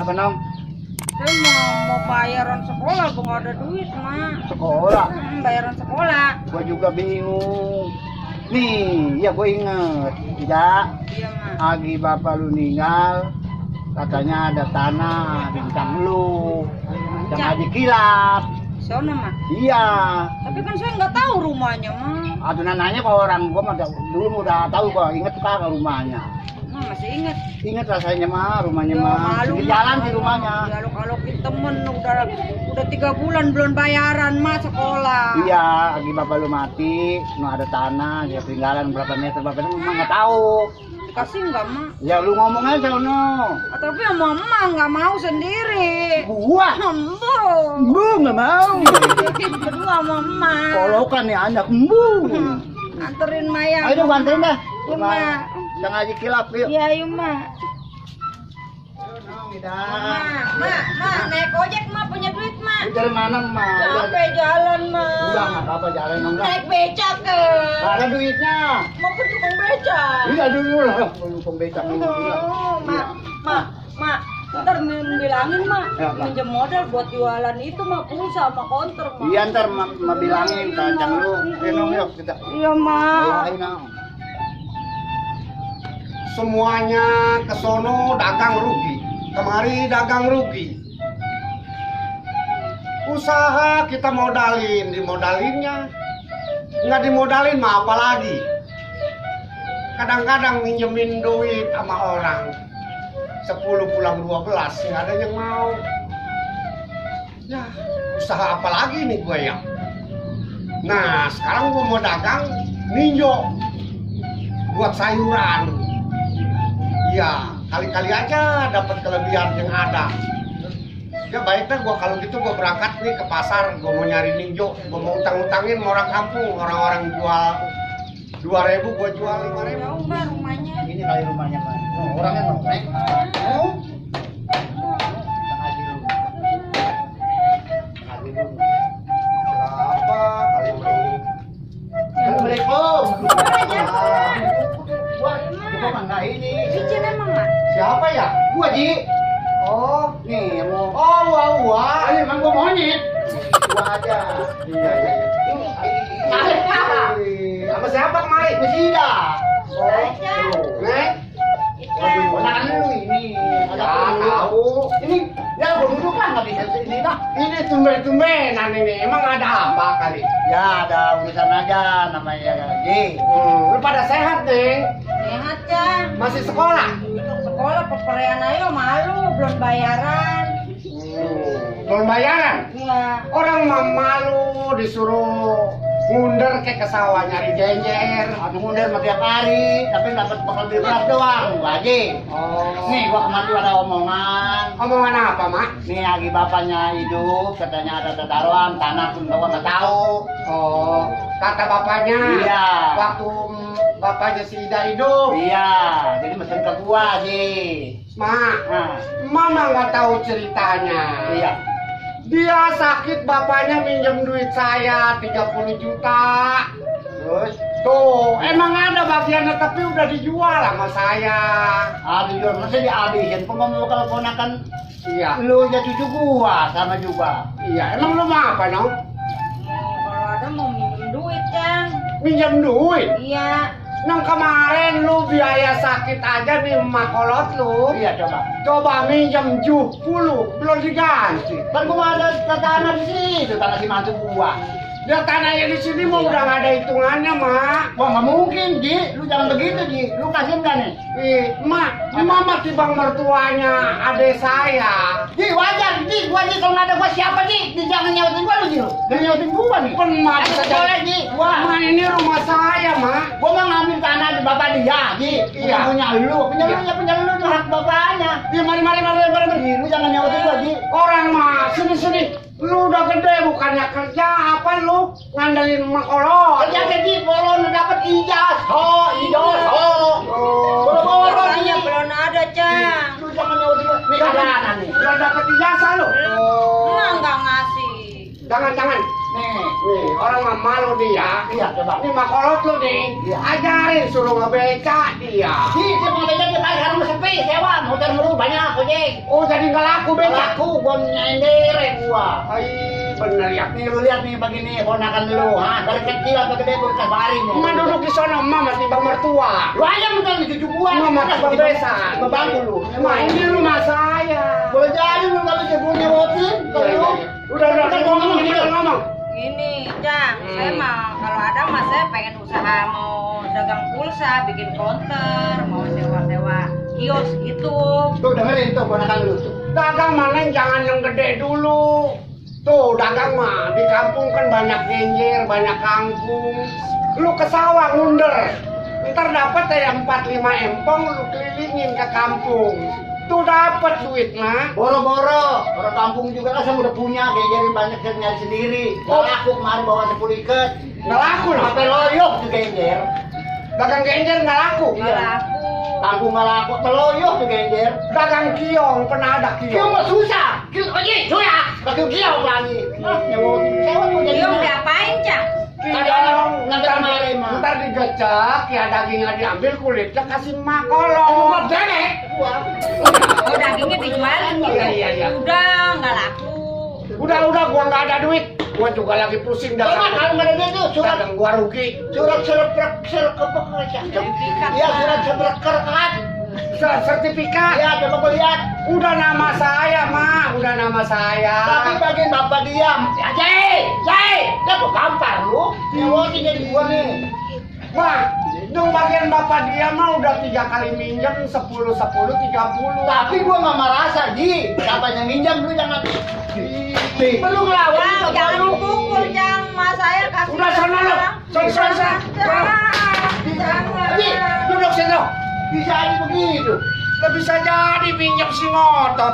Kenapa, Nong? Saya mau bayaran sekolah, gua nggak ada duit, Mak. Sekolah. Bayaran sekolah. Gua juga bingung. Nih, ya gue inget. Ya, Iya, Mak. Agi bapak lu meninggal, katanya ada tanah di belakang lu. Yang Haji Kilap. Sono, Mak. Iya. Tapi kan saya nggak tahu rumahnya, Mak. Aduh nanya ke orang, gua mah dulu udah tahu gua, inget kagak rumahnya. Mak masih inget. Ingat rasanya mah rumahnya Ya, mah. malu, Di Mak. jalan di rumahnya. Kalau temen udah 3 bulan belum bayaran, Mak, sekolah. Iya, lagi bapak lu mati, no ada tanah, dia peninggalan berapa meter, mah nggak tahu. Dikasih nggak, Mak? Ya lu ngomong aja no. Tapi sama Emak nggak mau sendiri. Gua, Embo. gua nggak mau. Berdua sama Emak. Kolokan nih anak, bu. Anterin Maya. Ayo dong bantuin dah. Iya, Mak. Yang Haji Kilap yuk. Iya, yuk, Mak. Mak, naik ojek, Mak, punya duit, Mak. Dari mana mah? Capek jalan, Mak. Udah nggak apa-apa jalan enggak. Naik becak ke. Nggak ada duitnya. Mau ke tukang becak. Iya dulu lah, lu pembecak dulu. Mak, ntar bilangin, Mak, Ya, Mak. minjem modal buat jualan itu, Mak, pulsa sama konter, Mak. Iya ntar ma bilangin kacang lu. Nong yuk kita. Iya, Mak. Ayo Nong. Semuanya ke sono dagang rugi, kemari dagang rugi. Usaha kita modalin, dimodalinnya nggak dimodalin mah apa lagi. Kadang-kadang minjemin duit sama orang 10 pulang 12 nggak ada yang mau. Ya usaha apa lagi nih gue ya. Nah sekarang gue mau dagang ninjo buat sayuran. Ya, kali-kali aja dapat kelebihan yang ada. Ya baiklah gua kalau gitu gua berangkat nih ke pasar, gua mau nyari ninjo, gua mau utang-utangin sama orang kampung, orang-orang jual 2.000 gua jual 5.000. Jauh, Mak, rumahnya. Ini kali rumahnya Pak. Oh, orangnya Nong. Naik. Oh. Haji lu. Haji lu. Berapa kali ini? Assalamualaikum. Waalaikumsalam. Gua mah enggak ini. Izin emang, Mak. Siapa ya? Gua Ji. Oh, Nih mau. oh wah. Ayo emang gua monyet. Gua aja. Iya iya. Sama siapa kemarin? Mesida. Oh, Nek. Waduh, ponakan lu ini. Ya, tahu. Ini ya gua duduk kan enggak bisa ini dah. Ini tumben-tumbenan ini. Emang ada apa kali? Ya ada urusan aja namanya Ji. Lu pada sehat nih? Sehat, Cang. Masih sekolah? Sekolah peperean ayo malu, belum bayaran. Belum bayaran? Iya. Orang mah malu disuruh ngunder ke sawah nyari genjer. Aduh mundur mah tiap hari, tapi dapat bakal beli beras doang, Pak Haji. Oh. Nih gua kemarin ada omongan. Omongan apa, Mak? Nih lagi bapaknya hidup, katanya ada tataruan, tanah pun gua nggak tahu. Oh, kata bapaknya. Iya. Waktu bapaknya si Ida hidup. Iya, jadi mesen ke gua, Ji. Mak, Nah, Mama nggak tahu ceritanya. iya. Dia sakit, bapaknya minjem duit saya 30 juta. Terus, Tuh, emang ada bagiannya tapi udah dijual sama saya. aduh, masa dihabisin? Pengomong kalau ponakan Iya. lu ya cucu gua, sama juga. Iya, emang lu mau apa, Nong? Kalau ada mau minjem duit, Cang. Minjem duit? Iya. Nong kemarin lu biaya sakit aja di emak kolot lu. Iya, coba. Coba minjem 70, belum diganti. Kan gua ada tanah di situ, tanah si mantu gua. Dia tanahnya di sini mau udah nggak ada hitungannya, Mak. Wah, nggak mungkin, Ji. Lu jangan begitu, Ji. Lu kasihin kan nih? Mak, Mama tibang mertuanya adik saya. Ji, wajar, Ji. Gua, Ji, kalau nggak ada gua siapa, Ji? Ji, jangan nyautin gua, lu, Ji. Jangan nyautin gua nih. Pen Mak Ayo, bisa boleh, Ji. Gua. Mak, ini rumah saya, Mak. Gua mau ngambil tanah di bapak dia, Ji. Iya. Bukan punya lu. Punya lu itu hak bapaknya. Iya, mari. Ji, lu jangan nyautin gua, Ji. Orang mah sini. Lu udah gede bukannya kerja apa lu ngandelin makolot? Kerja ke Ji, bolon dapat ijaz. Boro-boro, Ji. Biasanya belum ada, Cang. Lu jangan nyautin gua. Nih, ada nih. Udah dapet ijazah lu? Emang nggak ngasih. Jangan. Nih, Nih, orang mama lo dia. Iya, coba. Ini makolot lo nih. Iya. Ajarin suruh ngebeca dia. Dia mau beca dia bayar harus sepi, sewa, motor mulu banyak ojek. Oh, jadi nggak laku beca. Aku gua nyender gua. Ay, bener ya. Nih lu lihat nih begini ponakan lu, ha, dari kecil sampai gede gua kabarin. Emak duduk di sana, emak masih bang mertua. Lu aja bukan cucu gua. Emak masih bang besan. Ngebantu lu. Emak ini rumah saya. Boleh jadi lu kalau sebelumnya wotin, kalau Iya, lu. iya. Udah ngomong, ngomong. Gini, Cang, saya mah kalau ada mah saya pengen usaha mau dagang pulsa, bikin counter, mau sewa-sewa kios gitu. Tuh dengerin tuh ponakan lu tuh. Dagang mana jangan yang gede dulu. Tuh dagang mah di kampung kan banyak genjer, banyak kangkung. Lu ke sawah ngunder. Ntar dapat ya 4-5 empong lu kelilingin ke kampung. Tuh dapat duit mah. Boro-boro, orang kampung juga kan saya udah punya, genjerin banyak saya nyari sendiri. Nggak laku kemarin bawa 10 ikat. Nggak laku loh. Sampai loyok tuh genjer. Dagang genjer nggak laku. Nggak laku. Kampung nggak laku, teloyok tuh genjer. Dagang kiong pernah ada Kiong kiong. mah susah. Kiong aja, suya. Pakai kiong lagi. Ah, nyewa. Sewa tuh jadi. Kios diapain, Cang? Kiong ngantar kemarin mah. ntar digecek ya dagingnya diambil kulitnya kasih makolong. Buat dedek. Gua. Oh, dagingnya dijualin gitu. Iya. Udah, nggak laku. Udah gua nggak ada duit. Gua juga lagi pusing Coba dagang. kalau nggak ada duit tuh surat. Dagang gua rugi. Surat sertifikat. Sertifikat, Iya, Pak. surat sertifikat. Sertifikat. Iya, coba gua lihat. Udah nama saya, Ma. Udah nama saya. Tapi bagian bapak diam. Ya, Jai, dia kok gampar lu. Nyewotin jadi gua nih. Ma, dong bagian bapak dia mah udah 3 kali minjem 10, 30. Tapi gua nggak merasa, Ji. Siapa yang minjam lu jangan. Nih, perlu ngelawan. Cang, jangan pukul, Cang. Mas saya kasih. Udah sana lo. Sana. Ji, Duduk situ. bisa aja begitu. Lo bisa jadi minjem si ngotot.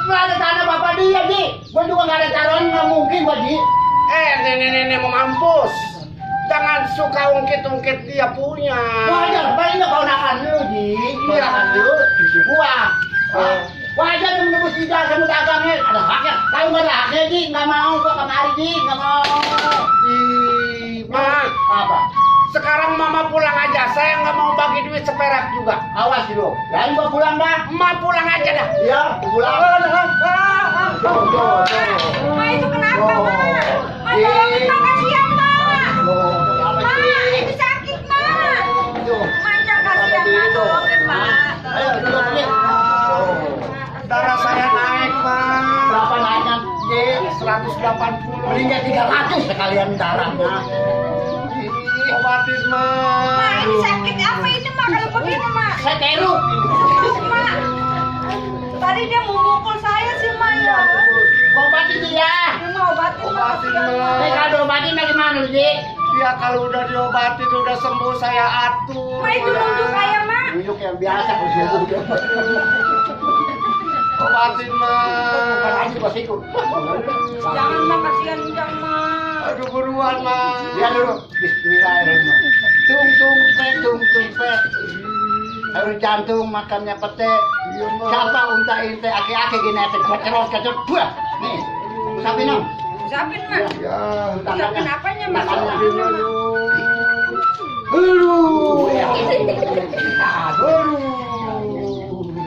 Nggak ada tanah bapak dia, Ji. Gua juga nggak ada taruhan, nggak mungkin gua, Ji. Nenek mau mampus. Jangan suka ungkit-ungkit dia punya. Wajar, paling nggak ponakan lu, Ji. Ponakan lu, cucu gua. Oh. Wajar lu menembus tidak sama dagangnya. Ada haknya. Kalau nggak ada haknya, Ji, nggak mau gua kemari, Ji. Nggak mau. Ih, Ma, Apa? sekarang Mama pulang aja. Saya nggak mau bagi duit seperak juga. Awas dulu. Jangan gua pulang dah. Ma pulang aja dah. Iya, gua pulang. Tuh. Ma, itu kenapa, Tuh. Ma? Ma, tolongin Ma, kasihan, Ma. Tuh, apa Ma, sih? itu sakit, Ma. Tuh. Ma, jangan kasihan, Ma. Tolongin, Ma. Ayo, duduk, Ji. Darah saya naik, Ma. Berapa naiknya, Ji? 180. Meninggal 300 sekalian darahnya. Obatin, Ma. Ma, ini sakit apa ini, Ma? Kalau begini, Ma. Saya teruk. Ma, tadi dia mau mukul saya sih, Ma, ya. Obatin dia. Dia mau obatin, Ma. Obatin, kasihan, Ma. Nih kalau obatin bagaimana, Ji? Ya kalau udah diobatin udah sembuh saya atur. Ma, itu nunjuk saya, Ma. Tunjuk yang biasa kok sih itu. Obatin, Ma. Bukan aja pas ikut. Jangan, Ma, kasihan, jangan, Ma. Aduh buruan, Ma. Lihat dulu. Bismillahirrahmanirrahim. Tung pe. Harus jantung makannya pete. Iya, Ma. Siapa unta inte aki-aki gini ate kecot buah. Nih. Usapin dong. Usapin, Ma. Ya. Usapin apanya, Ma? Maafin, aduh.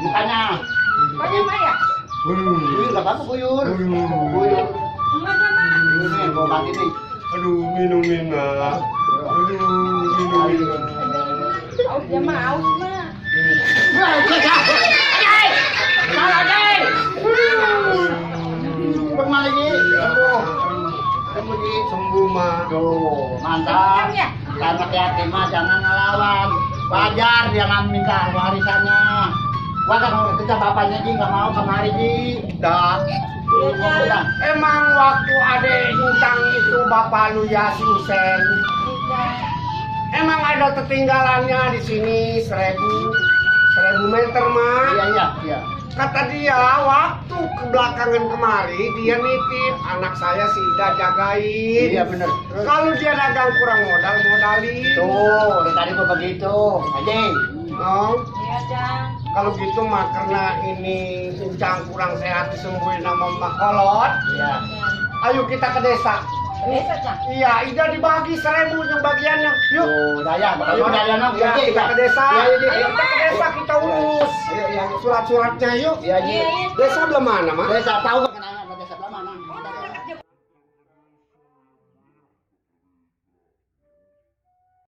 Bukannya. Banyak, Ma, ya? Buyur enggak apa-apa buyur. Buyur. Mana, Ma? Ini gua obatin nih. Aduh, minumin, Ma. Aduh, minumin, Ma. Aus, ya, Ma, aus, Ma. Salah, Jai. Bagaimana lagi? Aduh. Kemudian Sembuh, Ma. tuh, mantap. Kencang, ya? Karena hati-hati mah jangan ngelawan. Wajar dia nggak minta warisannya. Gua kan kita bapaknya Ji nggak mau kemari Ji. Dah. Iya, Cang. Emang waktu adek ngutang itu bapak lu ya si Usen. Emang ada ketinggalannya di sini 1000 meter, Ma. Iya. Kata dia waktu kebelakangan kemari dia nitip anak saya si Ida jagain. Iya bener. Kalau dia dagang kurang modalin. Tuh, dari tadi gua begitu. Aja. No. Iya, Cang. Kalau gitu mah karena ini Uncang kurang sehat disembuhin sama Mak Kolot. Iya. Ayo kita ke desa. Ke desa, Cang. Iya, Ida dibagi 1.000 yang bagiannya. Yuk. Oh, Daya, kalau Daya nang Iya, kita ke desa. Iya, iya, Ayo iya. kita ke desa kita urus. Iya, iya. Surat-suratnya yuk. Iya, iya. Iya, iya. Desa belah mana, Mak? Desa tahu kenangan